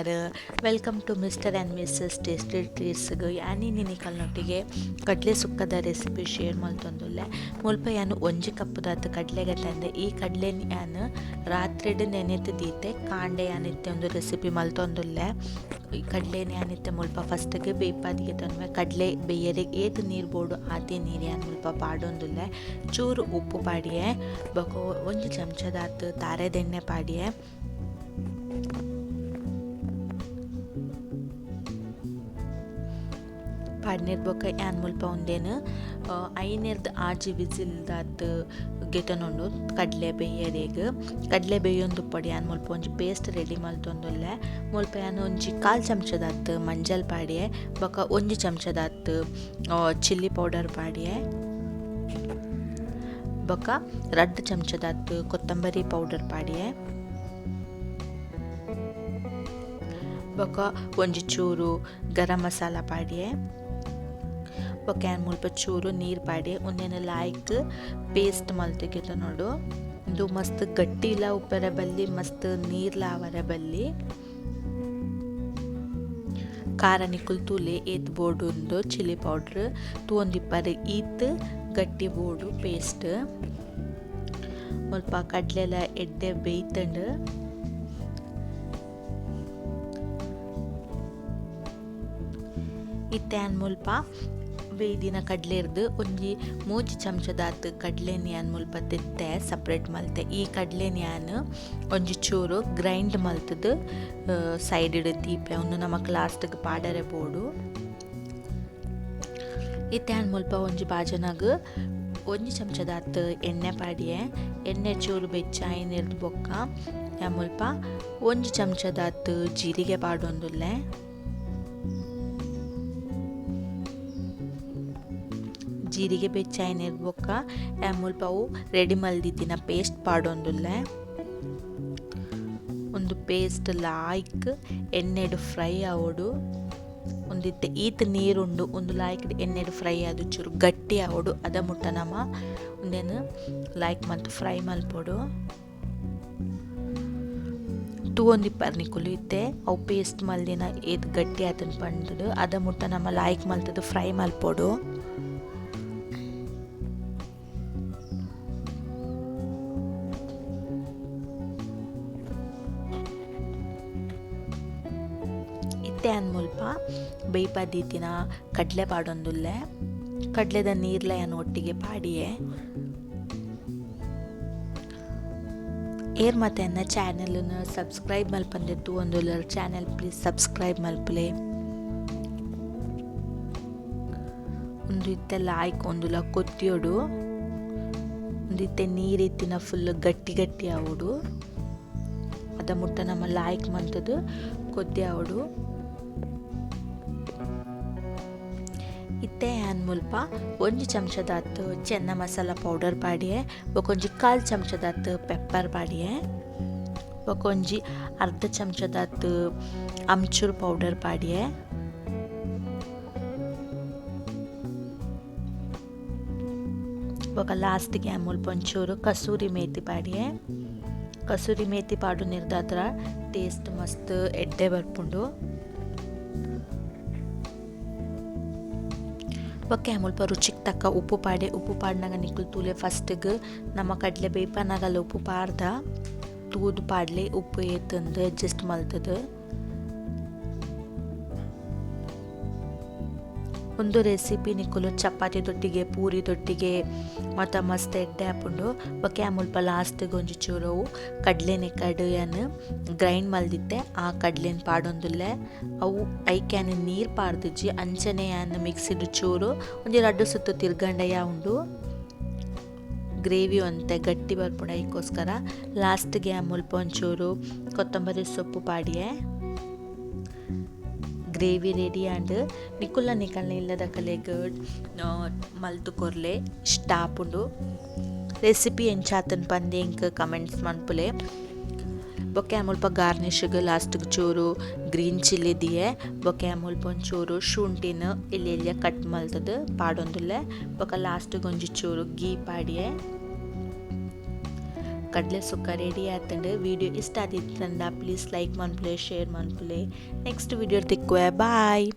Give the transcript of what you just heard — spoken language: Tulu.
ನಮಸ್ಕಾರ. Welcome to Mr and Mrs tasty ಟ್ರೀಟ್ಸ್ಗ್. ಯಾನ್ ಇನಿ ನಿಕಲ್ನೊಟ್ಟಿಗೆ ಕಡಲೆ ಸುಕ್ಕದ ರೆಸಿಪಿ ಶೇರ್ ಮಲ್ತೊಂದುಲ್ಲೆ. ಮುಲ್ಪ ಯಾನ್ ಒಂಜಿ ಕಪ್ಪುದಾತ್ ಕಡಲೆ ಗತ್ತಂದೆ ಈ ಕಡಲೆನ್ ಯಾನ್ ರಾತ್ರಿಡ್ ನೆನೆತ್ ದೀತೆ, ಕಾಂಡೆ ಯಾನ್ ಇತ್ತೆ ಒಂದು ರೆಸಿಪಿ ಮಲ್ತೊಂದುಲ್ಲೆ. ಈ ಕಡಲೆನ್ ಯಾನ್ ಇತ್ತೆ ಮುಲ್ಪ ಫಸ್ಟ್ಗೆ ಬೇಯ್ಪಾದಿಗೆ ತನ್ವೆ. ಕಡಲೆ ಬೇಯರೆಗ್ ಏತ್ ನೀರು ಬೋಡು ಆತೆ ನೀರು ಯಾನ್ ಮುಲ್ಪ ಪಾಡೊಂದುಲ್ಲೆ. ಚೂರು ಉಪ್ಪು ಪಾಡಿಯೆ, ಬೊಕ ಒಂಜಿ ಚಮಚದಾತ್ ತಾರೆದೆಣ್ಣೆ ಪಾಡಿಯೆ. ಪಾಡ್ನೆರ್ ಬೊಕ ಯಾನ್ ಮುಲ್ಪ ಉಂದೆನ್ ಐನೆರ್ದ್ ಆಜಿ ವಿಸಿಲ್ ದಾತ್ ಗೆತೊನೊಂಡು ಕಡಲೆ ಬೇಯರೆಗ್. ಕಡಲೆ ಬೇಯೊಂದುಪ್ಪೊಡು ಯಾನ್ ಮುಲ್ಪ ಒಂಜಿ ಪೇಸ್ಟ್ ರೆಡಿ ಮಲ್ತೊಂದುಲ್ಲೆ. ಮುಲ್ಪ ಯಾನ್ ಒಂಜಿ ಕಾಲ್ ಚಮಚದಾತ್ ಮಂಜಲ್ ಪಾಡಿಯೆ, ಬೊಕ ಒಂಜಿ ಚಮಚದಾತ್ ಚಿಲ್ಲಿ ಪೌಡರ್ ಪಾಡಿಯೆ, ಬೊಕ ರಡ್ಡ್ ಚಮಚದಾತ್ ಕೊತ್ತಂಬರಿ ಪೌಡರ್ ಪಾಡಿಯೆ, ಬೊಕ ಒಂಜಿ ಚೂರು ಗರಂ ಮಸಾಲ ಪಾಡಿಯೆ, ಬೊಕ ಯಾನ್ ಮುಲ್ಪ ಚೂರು ನೀರ್ ಪಾಡಿಯೆ. ಉಂದೆನ್ ಲಾಯ್ಕ್ ಪೇಸ್ಟ್ ಮಲ್ತ್ ಗೆತೊನೊಡು. ಉಂದು ಮಸ್ತ್ ಗಟ್ಟಿಲ ಉಪ್ಪರೆ ಬಲ್ಲಿ, ಮಸ್ತ್ ನೀರ್ಲ ಆವರೆ ಬಲ್ಲಿ. ಖಾರ ನಿಕುಲು ತೂಲೆ ಏತ್ ಬೋಡು ಉಂದು ಚಿಲ್ಲಿ ಪೌಡರ್ ತೂವೊಂದಿಪ್ಪರೆ ಈತ್ ಗಟ್ಟಿ ಬೋಡು ಪೇಸ್ಟ್. ಮುಲ್ಪ ಕಡ್ಲೆಲ ಎಡ್ಡೆ ಬೇಯ್ತುಂಡು. ಇತ್ತೆ ಯಾನ್ ಮುಲ್ಪ ಬೇಯ್ದಿನ ಕಡ್ಲೆರ್ದ್ ಒಂಜಿ ಮೂಜಿ ಚಮಚದಾತ್ ಕಡ್ಲೆನ್ ಯಾನ್ ಮುಲ್ಪ ದೆತ್ತೆ ಸಪ್ರೇಟ್ ಮಲ್ತೆ. ಈ ಕಡ್ಲೆನ್ ಯಾನ್ ಒಂಜಿ ಚೂರು ಗ್ರೈಂಡ್ ಮಲ್ತ್ದ್ ಸೈಡ್ ಡ್ ದೀಪೆ. ಉಂದು ನಮಕ್ ಲಾಸ್ಟ್ ಗ್ ಪಾಡರೆ ಬೋಡು. ಇತ್ತೆ ಯಾನ್ ಮುಲ್ಪ ಒಂಜಿ ಬಾಜನಗ್ ಒಂಜಿ ಚಮಚದಾತ್ ಎಣ್ಣೆ ಪಾಡಿಯೆ. ಎಣ್ಣೆ ಚೂರು ಬೆಚ್ಚ ಆಯಿನೆರ್ದ್ ಬೊಕ್ಕ ಯಾನ್ ಮುಲ್ಪ ಒಂಜಿ ಚಮಚದಾತ್ ಜೀರಿಗೆ ಪಾಡೊಂದುಲ್ಲೆ. ಜೀರಿಗೆ ಬೆಚ್ಚ ಆಯಿನೆರ್ದ್ ಬೊಕ್ಕ ಯಾನ್ ಮುಲ್ಪ ಅವು ರೆಡಿ ಮಲ್ದಿತ್ತಿನ ಪೇಸ್ಟ್ ಪಾಡೊಂದುಲ್ಲೆ. ಉಂದು ಪೇಸ್ಟ್ ಲಾಯ್ಕ್ ಎಣ್ಣೆಡ್ ಫ್ರೈ ಆವೊಡು. ಉಂದು ಇತ್ತೆ ಈತ್ ನೀರ್ ಉಂಡು, ಉಂದು ಲಾಯ್ಕ್ ಎಣ್ಣೆಡ್ ಫ್ರೈ ಆದ್ ಚೂರು ಗಟ್ಟಿ ಆವೊಡು. ಅದ ಮುಟ್ಟ ನಮ ಉಂದೆನ್ ಲಾಯ್ಕ್ ಮಲ್ತ್ ಫ್ರೈ ಮಲ್ಪೊಡು. ತೂವೊಂದಿಪ್ಪರ್ ನಿಕುಲು ಇತ್ತೆ ಅವು ಪೇಸ್ಟ್ ಮಲ್ದಿನ ಏತ್ ಗಟ್ಟಿ ಆತುಂಡು ಪಂಡುದು. ಅದ ಮುಟ್ಟ ನಮ ಲಾಯ್ಕ್ ಮಲ್ತುದು ಫ್ರೈ ಮಲ್ಪೊಡು. ಇತ್ತೆ ಯಾನ್ ಮುಲ್ಪ ಬೇಯ್ಪಾದ್ ದೀತಿನ ಕಡ್ಲೆ ಪಾಡೊಂದುಲ್ಲೆ. ಕಡ್ಲೆದ ನೀರ್ಲ ಯಾನ್ ಒಟ್ಟಿಗೆ ಪಾಡಿಯೆ. ಏರ್ ಮಾತ ಎನ್ನ ಚಾನೆಲ್ ನ್ ಸಬ್ಸ್ಕ್ರೈಬ್ ಮಲ್ಪಂದೆ ತೂವೊಂದುಲ್ಲೆರ್ ಚಾನೆಲ್ ಪ್ಲೀಸ್ ಸಬ್ಸ್ಕ್ರೈಬ್ ಮಲ್ಪುಲೆ. ಉಂದು ಇತ್ತೆ ಲಾಯ್ಕ್ ಉಂದುಲ ಕೊದ್ಯೊಡು. ಉಂದು ಇತ್ತೆ ನೀರ್ ಇತ್ತಿನ ಫುಲ್ ಗಟ್ಟಿ ಗಟ್ಟಿ ಆವೊಡು. ಅದ ಮುಟ್ಟ ನಮ ಲಾಯ್ಕ್ ಮಂತುದು ಕೊದ್ಯಾವೊಡು. ಇತ್ತೆ ಯಾನ್ ಮುಲ್ಪ ಒಂಜಿ ಚಮಚದಾತ್ ಚೆನ್ನ ಮಸಾಲ ಪೌಡರ್ ಪಾಡಿಯೆ, ಬೊಕ ಒಂಜಿ ಕಾಲ್ ಚಮಚದಾತ್ ಪೆಪ್ಪರ್ ಪಾಡಿಯೆ, ಬೊಕ ಒಂಜಿ ಅರ್ಧ ಚಮಚದಾತ್ ಅಮ್ಚೂರ್ ಪೌಡರ್ ಪಾಡಿಯೆ. ಬೊಕ ಲಾಸ್ಟ್ ಗ್ ಯಾನ್ ಮುಲ್ಪ ಒಂಚೂರು ಕಸೂರಿ ಮೇಥಿ ಪಾಡಿಯೆ. ಕಸೂರಿ ಮೇಥಿ ಪಾಡುನೆರ್ದಾತ್ರ ಟೇಸ್ಟ್ ಮಸ್ತ್ ಎಡ್ಡೆ ಬರ್ಪುಂಡು. ಬೊಕ್ಕ ಮುಲ್ಪ ರುಚಿಕ್ ತಕ್ಕ ಉಪ್ಪು ಪಾಡೆ. ಉಪ್ಪು ಪಾಡ್ನಗ ನಿಕುಲು ತೂಲೆ ಫಸ್ಟ್ ಗ್ ನಮ ಕಡ್ಲೆ ಬೇಯ್ಪನಗಲ ಉಪ್ಪು ಪಾಡ್ದ ತೂದು ಪಾಡ್ಲೆ ಉಪ್ಪು ಏತುಂದು ಅಡ್ಜಸ್ಟ್ ಮಲ್ತುದು. ಉಂದು ರೆಸಿಪಿ ನಿಕುಲು ಚಪಾತಿ ದೊಟ್ಟಿಗೆ ಪೂರಿ ದೊಟ್ಟಿಗೆ ಮಾತ ಮಸ್ತ್ ಎಡ್ಡೆ ಆಪುಂಡು. ಬೊಕ್ಕ ಯಾನ್ ಮುಲ್ಪ ಲಾಸ್ಟ್ ಗ್ ಒಂಜಿ ಚೂರು ಅವು ಕಡ್ಲೆನೆ ಕಡ್ ಯಾನ್ ಗ್ರೈಂಡ್ ಮಲ್ದಿತ್ತೆ ಆ ಕಡ್ಲೆನ್ ಪಾಡೊಂದುಲ್ಲೆ. ಅವು ಐಕ್ ಯಾನ್ ನೀರ್ ಪಾಡ್ದಿಜಿ ಅಂಚನೆ ಯಾನ್ ಮಿಕ್ಸಿಡ್ ಚೂರು ಒಂಜಿ ರಡ್ಡ್ ಸುತ್ತು ತಿರ್ಗಂಡಯ ಉಂಡು. ಗ್ರೇವಿ ಒಂತೆ ಗಟ್ಟಿ ಬರ್ಪುಂಡು ಐಕೋಸ್ಕರ ಲಾಸ್ಟ್ ಗ್ ಯಾನ್ ಮುಲ್ಪ ಒಂಚೂರು ಕೊತ್ತಂಬರಿ ಸೊಪ್ಪು ಪಾಡಿಯೆ. ಗ್ರೇವಿ ರೆಡಿ ಆಂಡ್. ನಿಕುಲ್ನ ನಿಕಲ್ನ ಇಲ್ಲದಕಲೆಗ್ ಮಲ್ತ್ ಕೊರ್ಲೆ ಇಷ್ಟ ಆಪುಂಡು. ರೆಸಿಪಿ ಎಂಚ ಆತುಂಡು ಪಂದ್ ಎಂಕ್ ಕಮೆಂಟ್ಸ್ ಮನ್ಪುಲೆ. ಬೊಕ್ಕ ಯಾನ್ ಮುಲ್ಪ ಗಾರ್ನಿಶ್ ಗ್ ಲಾಸ್ಟ್ ಗ್ ಚೂರು ಗ್ರೀನ್ ಚಿಲ್ಲಿ ದೀಯೆ. ಬೊಕ್ಕ ಯಾನ್ ಮುಲ್ಪ ಒಂಚೂರು ಶುಂಠಿನ್ ಎಲ್ಯ ಎಲ್ಯ ಕಟ್ ಮಲ್ತುದು ಪಾಡೊಂದುಲ್ಲೆ. ಬೊಕ್ಕ ಲಾಸ್ಟ್ ಗ್ ಒಂಜಿ ಚೂರು ಗೀ ಪಾಡಿಯೆ. ಕಡಲೆ ಸುಕ್ಕ ರೆಡಿ ಆತುಂಡು. ವಿಡಿಯೋ ಇಷ್ಟ ಆದಿತ್ತಂಡ ಪ್ಲೀಸ್ ಲೈಕ್ ಮನ್ಪುಲೆ, ಶೇರ್ ಮನ್ಪುಲೆ. ನೆಕ್ಸ್ಟ್ ವಿಡಿಯೋ ತಿಕ್ಕುವೆ, ಬಾಯ್.